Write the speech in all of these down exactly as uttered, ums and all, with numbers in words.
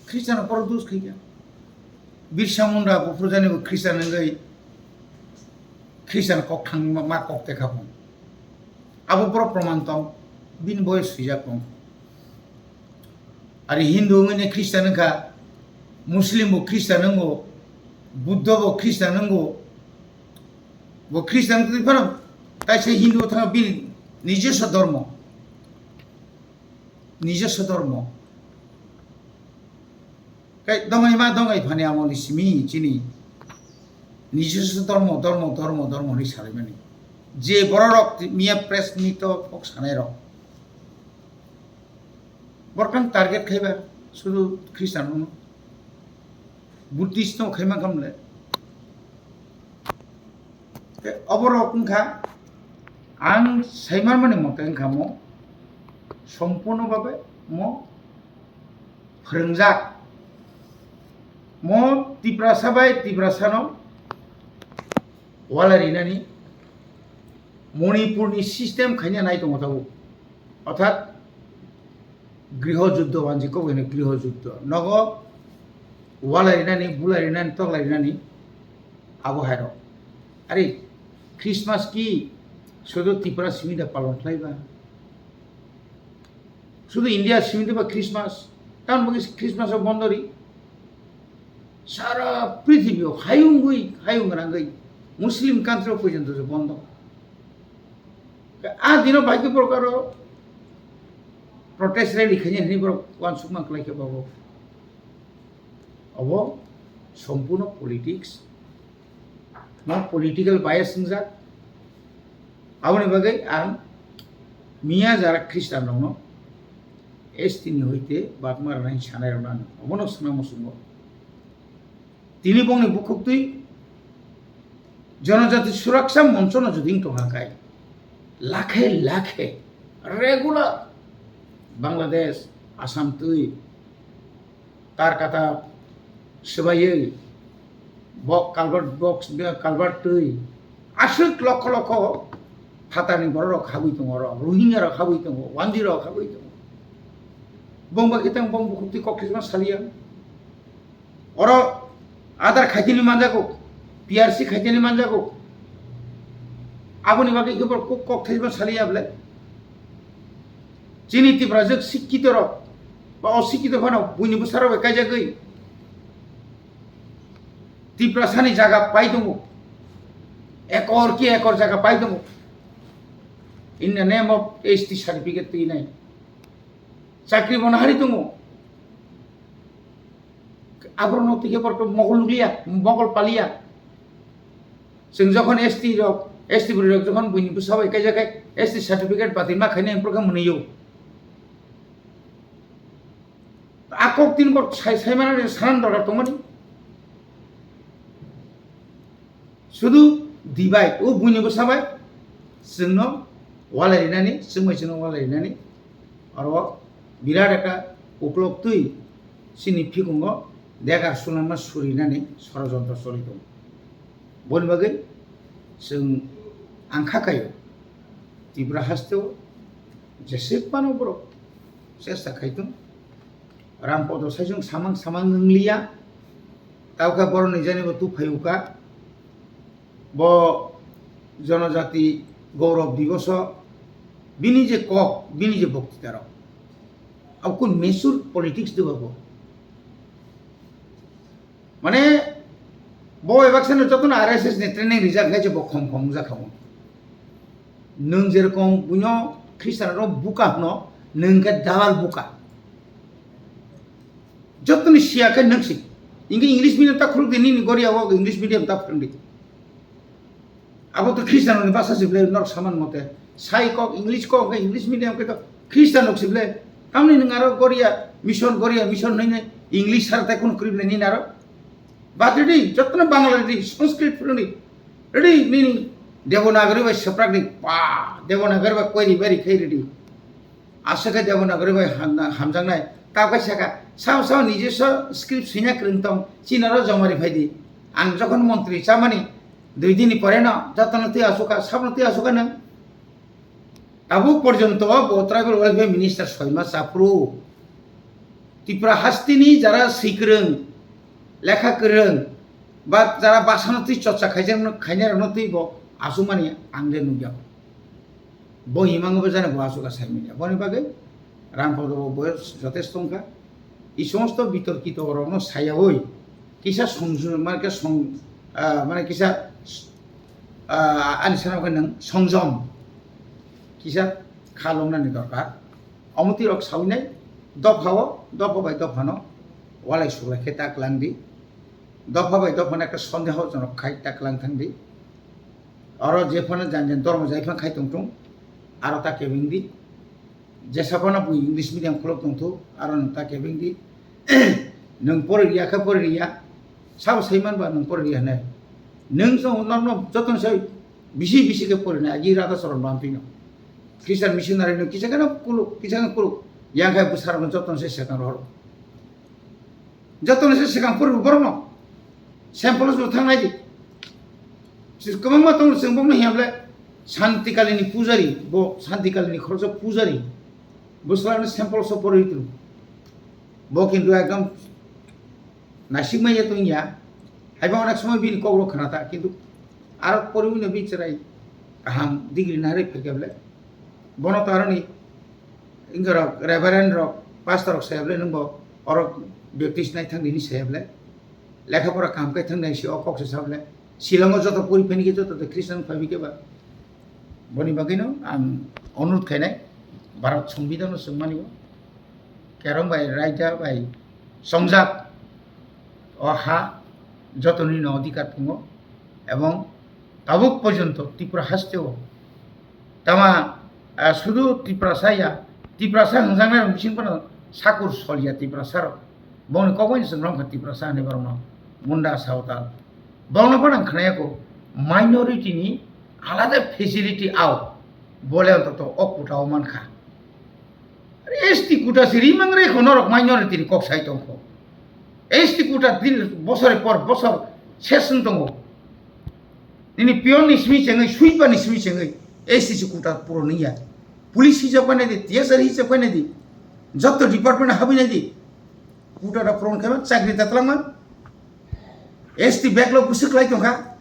Christian produce khaikha. Birsa Munda buphurjani bo Christian wngwi Christian kok thangma ma kok tekha bo. Abo borok proman tong, bini boyes swijak tong. Ari Hindu wngwi ne Christian wngkha, Muslim bo Christian wngo, Buddha bo Christian wngo. Bo Christian wngwi phano kaisa Hindu thangma bini nijoswa dormo. Nijoswa dormo. Kai dongai ma dongai phani amoni simi chini. Nijoswa dormo, dormo, dormo, dormo hinwi salaimani. Je bororok miya press meet o kok sanairok. Borokno target khaiba sudu Christian no. Buddhist no khaima khamle. Te oborok wngkha ang saimanmani mote wngkha mo sompurno babe mo phwrwngjak. Mo Tiprasa bai Tiprasano wala rinani Manipurni system khaina nai tongo tabuk. Orthat griho juddho, wanjiko hino griho juddho. Nogo wala rinani, bula rinani, tokla rinani abo hairok. Ari Christmas ki sudu Tripura simi da palon khlaiba? Sudu India simi da ba Christmas? Tamoni bagwi Christmas o bondo ri? Sara prithibi o hayungwi, hayung rangwi Muslim country o porjonto se bondo. A dino bai khe borok aro protest rally khainai hinwi borok uansukma kwlai khe bago. Obo sompurno politics, no political bias wngjak. Aboni bagwi ang miya jara Christian rokno S T ni hoite batma rwnai sanai rokno ang obono swna muchungo. Tini bongni bukhuktwi Janajati Suraksha Monchono jodi wng tongkha khai, lakhe lakhe regular Bangladesh, Assam twi, tar kata swbaiwi, bok culvert box, culvert twi, aswk lokho lokho phatarni bororok habwi tongo, oro Rohingya rok habwi tongo, Wanji rok habwi tongo. Bongba kitang bong bukhuktwi kok thwijma saliya. Oro Aadhaar khaitini manjago, P R C khaitini manjago. Aboni bagwi khe borok kok, kok thaibo saliya bwle. Chini Tiprajwk sikkito rok ba osikkito phano buini bwsarok bai kaijagwi Tiprasani jaga pai tongo. Ekor ki ekor jaga pai tongo. In the name of S T certificate twi nai. Chakri bono hari tongo. Aborok no tike borok mogol nukliya, mogol paliya. Chwng jokhon S T rok, S T bwrwi rok jokhon buini bwsa bai kaijak khe S T certificate batin ma khainai, borok khe mwnwi o. A kok tin borok sai, sai mani sanan dorkar tongmani. Sudu dibai, o buini bwsa bai chwngno walai rinani, chwng bai chwngno walai rinani, oro birat ekta uklok twi chini phikungo degar sunama surinani sorojontro choli tongo. Boni bagwi chwng ang kha kaio Tripura hasteo jesek phano borok chesta khai tong. Rampodo saichung samang samang wngliya, tabukhe borokni jani bo tuphai uka. Bo Jonojati Gaurav Diboso bini je kok, bini je boktita rok, abo kun mature politics de bo. Mane bo ebak sene jotono R S S ni training rijak khe je bo khom khom wngjakha bo. Nwng jerokom buino Christian rok buka hwno, nwng khe double buka. Jotoni siya khe nwng si. Inke English medium ta khuluk di, nini goriya o English medium ta phwrwng di. Abo to Christian ni basa si bwle norok saman mote. Sai kok, English kok, English medium khe to Christian rok si bwle. Tamni nwng aro goriya mission, goriya mission hwnwi English sar tai kunu kwrwi bwle nini aro. Bad ridi, jotono Bangla ridi, Sanskrit phwrwng di. Ridi, nini Devanagari bai swprak di. Ba, Devanagari bai koiri bari khai ridi. Aswk khe Devanagari bai hamna-, hamjaknai. Tabukhe sakha, sao sao nijoswa script swina kwrwng tong, chini oro joma ri phai di. Ang jokhon montri chamani, dui din ni pore no, jotono twi asukha, sabno twi asukha nwng. Tabuk porjonto bo tribal welfare minister soi mas cha phuru. Tripura hasteni jara swi kwrwng, lekha kwrwng, ba jara bwsano twi chorcha khaijak, khainairokno twi bo achukmani ang le nukya. Bo himang bo jani bo achukha sai manya. Boni bagwi Rampada bo boyos jotesto wngkha. I somosto bitorkito rokno sayaui kisa song-, mane khe song-, ah, mane kisa, ah, ani sana khe nwng songjom kisa kha longnani dorkar. Omo twi rok saui nai dopha o, dopha bai dophano walai suklai khe ta kwlang di. Dopha bai dophano ekta sondehojonok khai ta kwlang thang di. Oro jephano jan jan dormo jaiphano khai tong thung, aro ta kebeng di. Jesa phano bui English medium khulok tong thu, aro nwng ta kebeng di. Nwng pori riya khe pori riya, sabo sai man ba nwng pori riya hinwi. Nwng chwng norno jotono sai bisi bisi khe pori nai, agi rada soron bam phino. Christian missionary no kisa kheno kuluk, kisa kheno kuluk, yang khai bwsarokno jotono sai setan rohor. Jotono se swkang poribo borokno sample o thang nai di. Kwbangma tongo chwng bokno hiyam le Santi Kalini pujari, bo Santi Kalini khoroksa pujari. Bwswlano sample o pori tong. Bo kintu ekdom naisik manya tong ya. Haiba onek somoi bini kok rok khna ta, kintu aro poriwi no bini chwrai kaham degree nari phai khe bole. Bono to aroni inga rok, reverend rok, pastor rok saya bole, nwng bo oro Baptist nai thang nini saya bole. Lekha pora kaham khe thang nai si o kok se sa bole. Shillong o joto pori phai ni khe joto de Christian phai bi khe ba. Boni bagwi no ang onurod khainai, Bharat Songbidan no chwng mani o. Kerong bai raida bai songjak o ha jotoni no odhikar tongo, ebong tabuk porjonto Tripura haste o tama, ah, sudu Tiprasa ya, Tiprasa hwnjaknai rok bising phano sakur sol ya Tiprasa rok. Bongni kok bai no chwng romkha Tiprasa hinwi borok no Munda Sawtal. Bongno phano ang khwnaya kho minority ni alada facility ao bole ontoto o kota o mankha. S T kota se rimang re kho norok minority ni kok sai tong kho. S T kota din bosor por bosor ses wng tongo. Nini peon ni simi chengwi, sweeper ni simi chengwi S T C kota puro nung ya. Police hisab khe nai di, T S R hisab khe nai di. Joto department habwi nai di. Kota da pron khe chakri ta twlangma. S T backlog bwswk lai tongkha.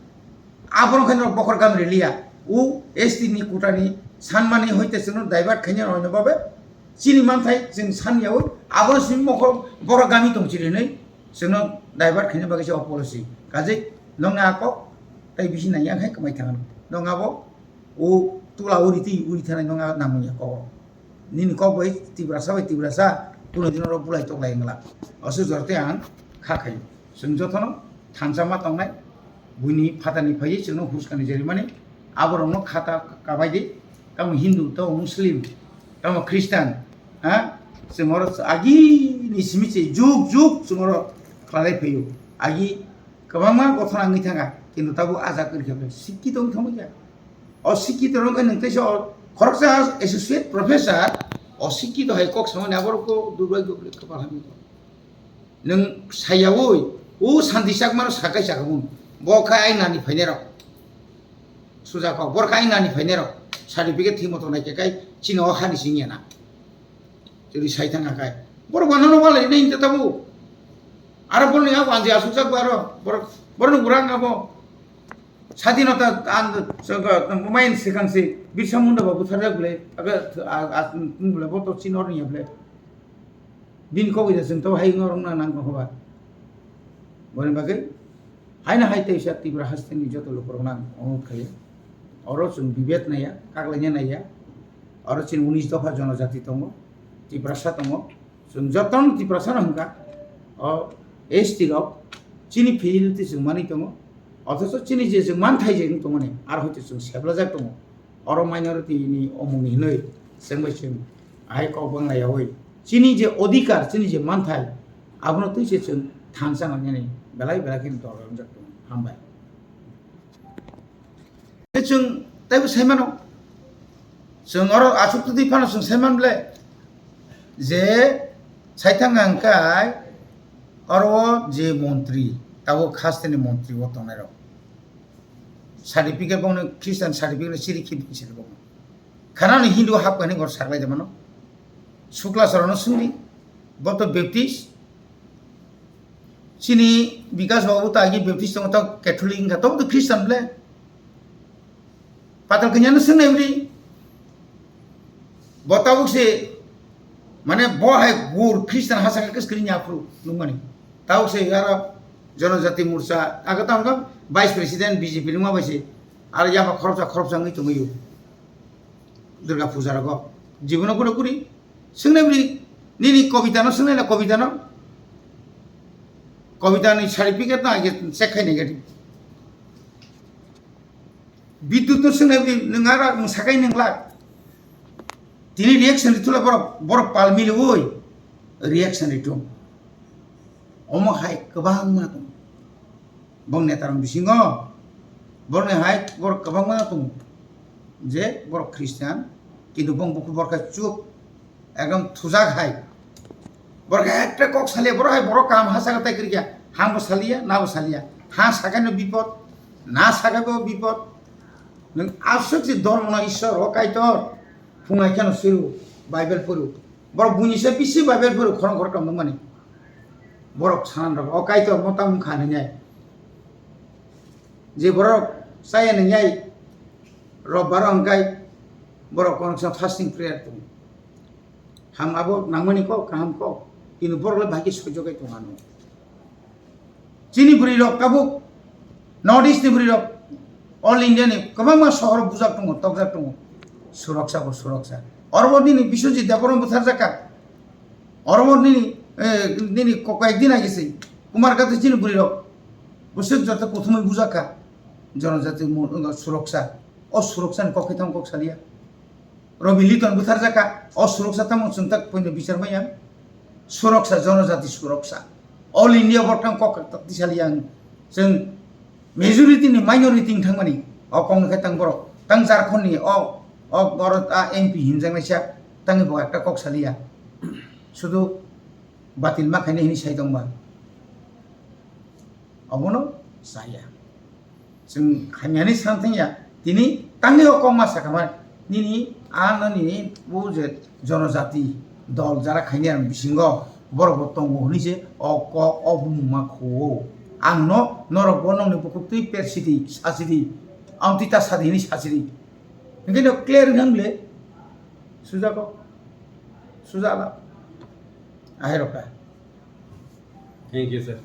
Abono khe norok bokhor gam riliya. O S T ni kota ni sanmani hoite chwngno divert khaina rwino babe. Chini manthai chwng san yaui. Abono simi bokhor borok gami tong chiri hinwi chwngno divert khaina bagwi se o policy. Kajik nongni a kok tei bisi nangya khe kwmai thangano. Nong abo o tula uri twi uri thanai nong a nangmani a kok. Nini kok bai Tiprasa bai Tiprasa kuno dino oro bulai toklai wngla. Oso jorte ang kha khayo. Chwng jotono thansa ma tongnai, buini phatani phaiwi chwngno huskani jerimani, aborokno khata kabai di, tamo Hindu, tamo Muslim, tamo Christian, ha? Chwng oro agini simi se juk juk chwng oro khlai phaio. Agi kwbangma gothona wngwi thangkha, kintu tabuk ajak wngkha, sikki tong thangma ya. O sikki to rwngkha nwng teisa o khoroksa associate professor, o sikki to hai kok samani aborok ko dubai dubai kapal hamya. Nwng sayaui o santi chakmano sakai chakmung. Bo kha ai nani phainai rok. Suja kok, bor kha ai nani phainai rok. Certificate thimo to nai kai chini o hani singya na. Chiri sai thang akai. Bor bano no wale nei ta tabu. Aro bor ni abo anji asuk chak baro. Bor, bor no burang abo. Sadinota ang main sikang si Birsa Munda ba butharjak bole, aga, a, a, bole bo to chinor niya bole. Bini kok ida chwng to hai norok na nang kok ba. Boni bagwi haina hai teisa Tripura hasteni joto lukurok nang onut khayo. Oro chwng bibet naiya, kaklaina naiya. Oro chini unis dopha jonojati tongo, Tiprasa tongo. Chwng jotono Tiprasano hwnkha, o S T rok chini facility chwng manwi tongo, othocho chini je chwng manthai je wng tongmani, aro hoite chwng seblajak tongo. Oro minority ni omoni hinwi chwng bai chwng ahai kok bangla yaui chini je odhikar, chini je manthai, abono twi se chwng thansa nangmani belai belai kheno dol wngjak tongo. Hambai. Tei chwng teibo sai mano. Chwng oro achuk twi phano chwng sai man ble je sai thang ang kai oro je montri, tabuk hasteni montri o tongnai rok. Certificate bongni Christian certificate siri khibi siri bongni. Khanani Hindu hapkani gor saklai de mano. Sukla sorono sungdi. Bo to Baptist. Chini Bikas babu to agi Baptist tongo, to Catholic wngkha, to bo to Christian ble. Patal kanya no swngnai bri. Bo tabuk se, mane bo hai gur Christian hasa khe kwskri nya phuru nungmani. Tabuk se aro Jonojati Morcha, aga tamo khe Vice President B J P nungma bai se. Aro yaba khoroksa khoroksa wngwi tongwi o. Durga puja rogo. Jibono kure kuri. Swngnai bri, nini kobita no swngnai na kobita no. Kobita ni certificate no age check khai nai gadi. Bidyut no swngnai bri, nwng aro nwng sakai nang la. Tini reaction ri thula borok, borok pal mili oi. Reaction ri thung. Omo hai kwbangma tong. Bong netarang bisingo borokni hai borok kwbangma tongo je borok Christian, kintu bong buku borok hai chuk ekdom thujak hai. Borok hai ekta kok salia, borok hai borok kaham ha saka tai kwrwikya, ha bo salia, na bo salia, ha sakai no bipod, na sakai bo bipod. Nwng aswk je dhormo no Ishwar o Kaitor phunai kheno siru, Bible puru. Borok buini se bisi Bible puru khorang khoroktham nukmani. Borok sanani rok, o Kaitor mo tamo wngkha hinwi nai. Je borok chaya nwngyai, Robbar o hwnkhai borok kono kisa fasting prayer tongo. Ham abo nangmani kok, kaham kok. Kintu borok le bahai khe soijo khai tongmano. Chini bwrwi rok tabuk North East ni bwrwi rok, All India ni kwbangma sohor bujak tongo, tokjak tongo. Suraksa bo suraksa. Oro bo nini Biswajit Debbarma butharjak kha. Oro bo nini, eh, nini ko-, koyek din age se Kumar Gandhi chini bwrwi rok. Bwswk joto kuthumwi bujak kha. Jonojati mu-, suraksa. O suraksa ni kok khe tamo kok salia. Robi Liton butharjak kha, o suraksa tamo chwng tak poino bichar maya. Suraksa, jonojati suraksa. All India borok tang kok tak tisali yang. Chwng majority ni minority wng thangmani. O kok no khe tang borok. Tang Jharkhand ni o, o borok a M P hinjaknai sa. Tangni bo ekta kok saliya. Sudu batil ma khainai hinwi sai tongba. Obono chaya. Chwng hamyani san thangya, tini tangni o kokma sakha mani, nini a nini o je jonojati dol jara khaini ang bisingo borok bo tongo hwnwi se o kok o bumung ma khuo. Ang no norok bo nokni bukhuk twi per sidi, sa sidi, ang twi ta sadi hwnwi sa sidi. Hwnkhe no clear wngkha bwle? Suja kok. Suja ala. Ahai rok kha. Thank you, sir.